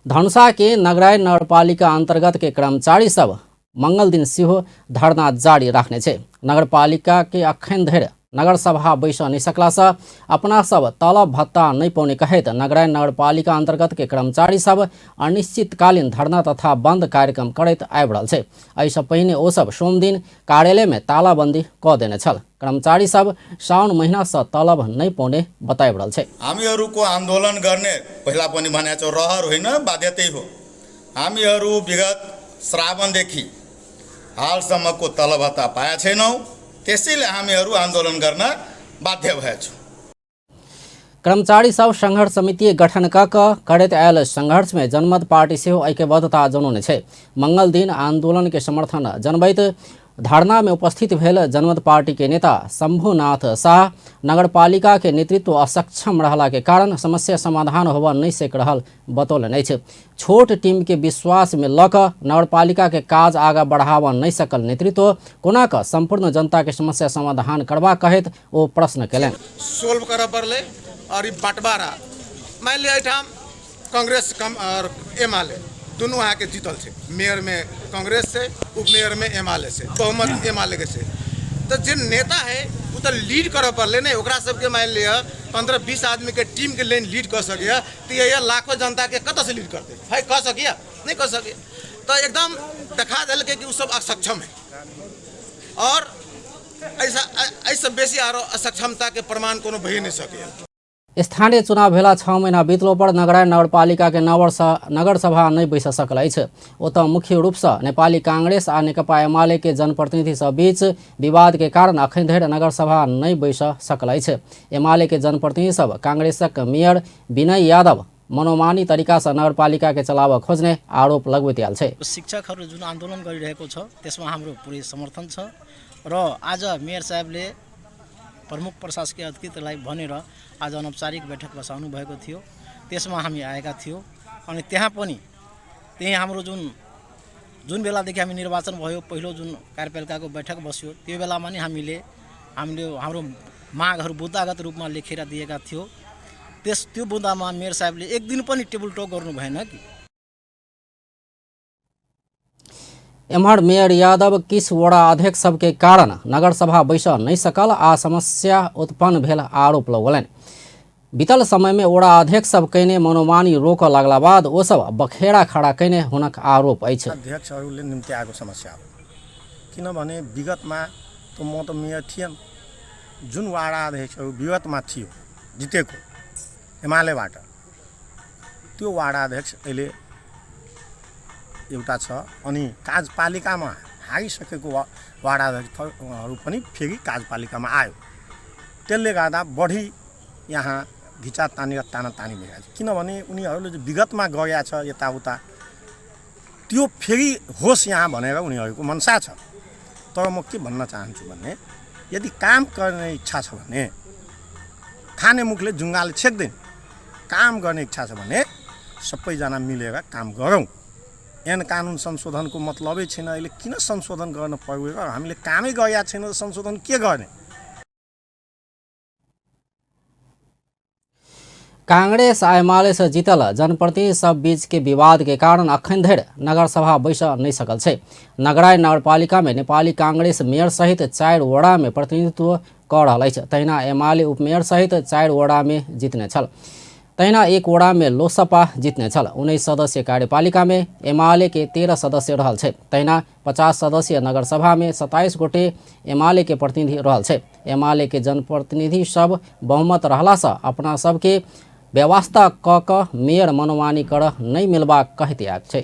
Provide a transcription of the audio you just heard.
धनुषा के नगराय नगरपालिका अंतर्गत के कर्मचारी सब मंगल दिन सेहो धरना जारी राखने छै। नगरपालिका के अखन धरि नगरसभा बैस नहि सकला से अपना सब तलब भत्ता नहि पौने कहैत नगराय नगरपालिका अंतर्गत के कर्मचारी सब अनिश्चितकालीन धरना तथा बंद कार्यक्रम करैत आबि रहल छै। एहिसँ पहिने ओ सब सोमदिन कार्यालय में तालाबंदी क देने छल। कर्मचारी सब साउन महीना से तलब नहि पौने बताबि रहल छै। हामीहरूको आन्दोलन गर्ने पहिला पनि भनेको छौँ, रहर होइन बाध्यतै हो। हामीहरू विगत श्रावणदेखि हालसम्मको तलब भत्ता पाएका छैनौँ, त्यसैले हामीहरू आन्दोलन गर्न बाध्य भएछौँ। कर्मचारी सब संघर्ष समिति गठन क करैत आयल संघर्ष में जनमत पार्टी सेहो ऐक्यबद्धता जनौने छै। मंगल दिन आंदोलन के समर्थन जनबैत धरना में उपस्थित भेल जनमत पार्टी के नेता शंभुनाथ शाह नगरपालिका के नेतृत्व असक्षम रहला के कारण समस्या समाधान होबऽ नहि सक रहल बतौलनि अछि। छोट टीम के विश्वास में लऽ कऽ नगरपालिका के काज आगा बढ़ाबऽ नहि सकल नेतृत्व कोना कऽ संपूर्ण जनता के समस्या समाधान करबा कहैत ओ प्रश्न केलनि। सोल्व करऽ पड़लै और ई बंटवारा मानि लिअ एहिठाम कांग्रेस कम और एमाले दुनू अहाँके जीतल छै, मेयरमे कांग्रेस छै, उपमेयरमे एमाले छै, बहुमत एमालेके छै, तऽ जे नेता है ओ तऽ लीड करऽ पड़लै ने। ओकरा सबके मानि लिअ 15-20 आदमीके टीमके लाइन लीड कऽ सकैए तऽ यह लाखों जनताके कतऽसँ लीड करतै है, कऽ सकैए नहि कऽ सकैए। तऽ एकदम देखा देलकै कि ओ सब असक्षम है और एहिसँ बेसी आरो असक्षमताके प्रमाण कोनो भए नहि सकैए। स्थानीय चुनाव भेला 6 महीना बीतलो पर नगराय नगरपालिका के नगरसभा नहि बैस सकल अछि। ओतऽ मुख्य रूपसँ नेपाली कांग्रेस आ नेकपा एमाले के जनप्रतिनिधि सब बीच विवाद के कारण अखन धरि नगरसभा नहि बैस सकल अछि। एमाले के जनप्रतिनिधि सब कांग्रेसक मेयर विनय यादव मनोमानी तरीका से नगरपालिका के चलाबऽ खोज्ने आरोप लगबैत आयल छै। शिक्षकहरू जुन आन्दोलन गरिरहेको छ त्यसमा हाम्रो पुरै समर्थन छ र आज मेयर साहेबले प्रमुख प्रशासकीय अधिकृतलाई भनेर आज अनौपचारिक बैठक बसाउनु भएको थियो, त्यसमा हामी आएका थियौँ। अनि त्यहाँ पनि त्यही हाम्रो जुन जुन बेलादेखि हामी निर्वाचन भयो पहिलो जुन कार्यपालिकाको बैठक बस्यो त्यो बेलामा नि हामीले हाम्रो मागहरू बुँदागत रूपमा लेखेर दिएका थियौँ। त्यो बुँदामा मेयर साहेबले एक दिन पनि टेबल टक गर्नु भएन कि। एम्हर मेयर यादव किछु वडा अध्यक्ष सबके कारण नगरसभा बैस नहि सकल आ समस्या उत्पन्न भेल आरोप लगौलनि। बीतल समय में वडा अध्यक्ष सब कयने मनोमानी रोकऽ लगला बाद ओ सब बखेड़ा खड़ा कयने हुनक आरोप अछि। अध्यक्षहरूले निम्ति आएको समस्या हो, किनभने विगतमा त म त मेयर थिएन, जुन वडा अध्यक्षहरू विगतमा थियो जितेको एमालेबाट त्यो वाडा अध्यक्ष अहिले एउटा छ, अनि कार्यपालिकामा हारिसकेको वाडा अध्यक्षहरू पनि फेरि कार्यपालिकामा आयो। त्यसले गर्दा बढी यहाँ घिचातानी र तानातानी भइरहेको छ, किनभने उनीहरूले जो विगतमा गरेका छ यताउता त्यो फेरि होस् यहाँ भनेर उनीहरूको मनसा छ। तर म के भन्न चाहन्छु भने यदि काम गर्ने इच्छा छ भने खाने मुखले जुङ्गाले छेक्दैन, काम गर्ने इच्छा छ भने सबैजना मिलेर काम गरौँ। ऐन कानुन संशोधनको मतलबै छैन, अहिले किन संशोधन गर्न पर्यो र हामीले कामै गरेका छैन त संशोधन के गर्ने? कांग्रेस आ एमाले से जीतल जनप्रतिनिधि सब बीच के विवाद के कारण अखन धरि नगरसभा बैस नहि सकल छै। नगराय नगरपालिका में नेपाली कांग्रेस मेयर सहित 4 वडा में प्रतिनिधित्व कऽ रहल अछि। तहिना एमाले उपमेयर सहित 4 वडा में जीतने छल, तहिना 1 वडा में लोसपा जीतने छल। 19 सदस्य कार्यपालिका में एमाले के 13 सदस्य रहल छै। तहिना 50 सदस्यीय नगरसभा में 27 गोटे एमाले के प्रतिनिधि रहल छै। एमाले के जनप्रतिनिधि सब बहुमत रहला से अपना सबके व्यवस्था क मेयर मनोमानी कर नहि मिलबाक कहैत आयल छै।